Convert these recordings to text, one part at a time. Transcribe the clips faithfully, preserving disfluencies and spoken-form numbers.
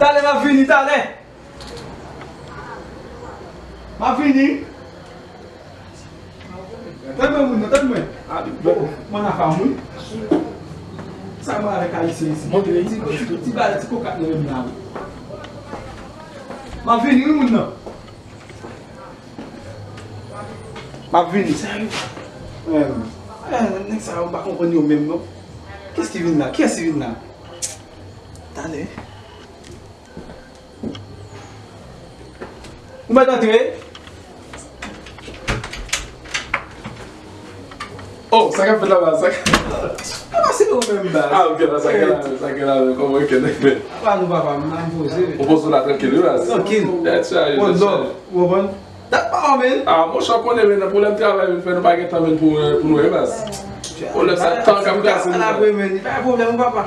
Talè m ap vini, talè. M ap vini. Tann mwen, moun nan, tann mwen. Bon, mwen nan fam, wi. Sa mwen avèk Ayisyen isi. Montre. Ti, ti, ti bagay, ti koka nan menm nan, wi. M ap vini, wi, moun nan. M ap vini. Sa yo? Eh, eh, nèg sa yo, m pa konprann yo menm, non. Kiyès ki vin la? Kiyès ki vin la? Talè. Ou mèt antre. Oh, sa k ap fèt la, baz? Sa k... Apa se nou menm, baz? Ah, ok, la, sa gen la, sa gen la, kòman, ok, nèg, men. Apa nou, papa, m nan poze. Ou poze w la, trankil, wi, baz. Trankil. That's right, that's right. Ou konprann? Dat pa w, men. Ah, monchè, w konnen, men, nan pwoblèm travay, men, fè nou pa gen tan, men, pou, eh, pou nou, wi, baz. Pwoblèm sa, tan k ap kraze nou. Apre, men, pa gen pwoblèm, papa.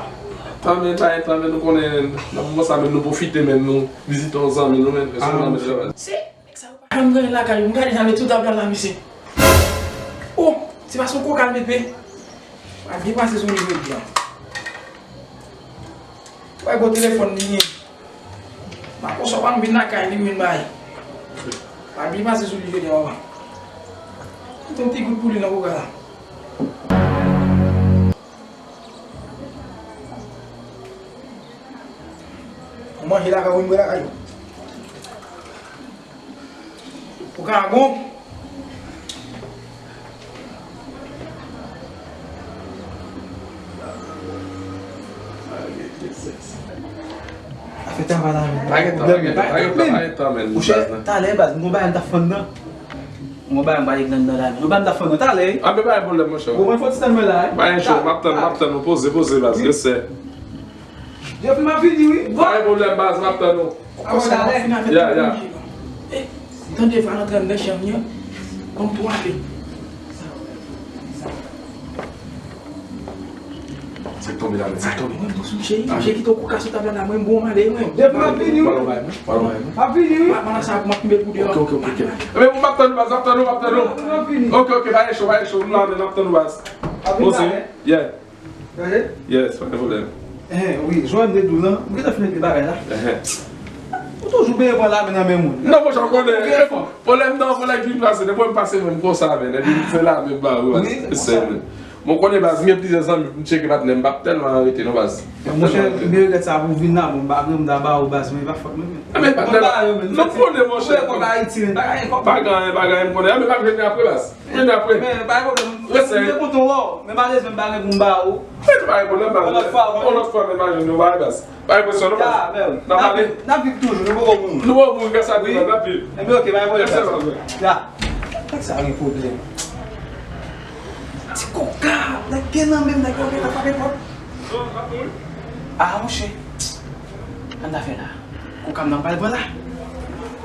Tan, men, pa gen tan, men, nou konnen, nan moman sa, men, nou pwofite, men, nou vizite yon zanmi nou, men, fè sou nan travay. Se nèg sa yo pa janm gen lakay yo. M gade sa, met sou tab la, la, mesye. Oh, se pa sou koka l met pye. Pral byen pase sou li jodi a. Wè, gwo telefòn li gen. Makosa pa vin lakay li, vin bay. Pral byen pase sou li jodi a, papa. Mete yon ti gout pou li nan koka la. Ou manje lakay ou, vin bwè lakay ou. Ou ka bon. Afè travay la, men. Pa gen tan, pa gen tan, pa gen tan, pa gen tan, men. Monchè, talè, baz, m gon bagay m t ap fann nan. M gon bagay m pale nan, nan la. M gon bagay m t ap fann nan, talè. Ah, men pa gen pwoblèm, monchè. Ou konprann, fò ti tann mwen la, wi. Pa gen cho, m ap tann, m ap tann ou, poze, poze, baz, respè. Jeffrey, m ap vini, wi. Pa gen pwoblèm, baz, m ap tann ou. Kòsa w ap fin avèk tout moun. Yeah, yeah. Eh, tande, va rantre anndan chanm nan. Konn tou ale. Sa k tonbe la, men, sa k tonbe. Mwen, mwen, mwen, cheri, mwen, cheri, kite w koka sou tab la, mwen, m bon, m ale, mwen. Jeffrey, m ap vini, wi. Pale w bay mwen, pale w bay mwen. M ap vini, wi. Mwen, mwen, sa, mwen, mwen, pou deyò. Ok, ok, ok, ok. Ebyen, m ap tann ou, baz, m ap tann ou, m ap tann ou. M ap vini. Ok, ok, pa gen cho, pa gen cho, m la, men, m ap tann ou, baz. Poze. Yeah. Gade. Yes, pa gen pwoblèm. Eh, wi, jan m te di w lan, m gentan fin regle bagay la. Ou toujou benyen pran lame nan men moun. Non, monchè, w konnen, pwoblèm nan, pwoblèm ki vin pase, depi m pase menm konsa, men, epi m fè lame ba ou, se sèl, men. Bon, konnen, baz, m gen plizyè zanmi pou m tcheke, patnè, m p ap tèlman rete, non, baz. Monchè, m te regrèt sa pou w vin la, bon, m pa gen m ta ba ou, baz, men pa fòt mwen, men. Ah, men, patnè, non, m konnen, monchè. Ou wè kòb Ayiti, men, pa gen kòb. Pa gen anyen, pa gen anyen, m konnen. Ah, men, m ap jwenn apre, baz. Vini apre. Men, pa gen pwoblèm. Mwen te kontan wè w, men malerezman, m pa gen pou m ba ou. Men, pa gen pwoblèm, baz. Yon lòt fwa, yon lòt fwa, men imajine w, pa gen baz. Pa gen presyon, non, baz. N ap ale. N ap viv toujou, nou poko mouri. Nou poko mouri, grasa Dye, baz, n ap viv. Enben, ok, pa gen pwoblèm, baz. Ya. Nèg sa gen pwoblèm. Ti koka, nèg gen nan men, nèg yo gentan frape pòt. Ah, monchè. Sa n ta fè la? Koka m nan pral pran la.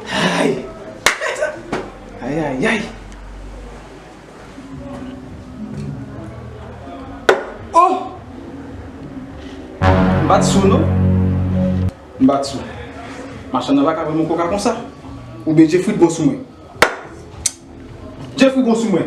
Ay! Ay, ay, ay! Oh! M pa t sou, non. M pa t sou. Machann nan pa ka vann mwen koka konsa. Oubyen Jeffrey bon sou mwen. Jeffrey bon sou mwen.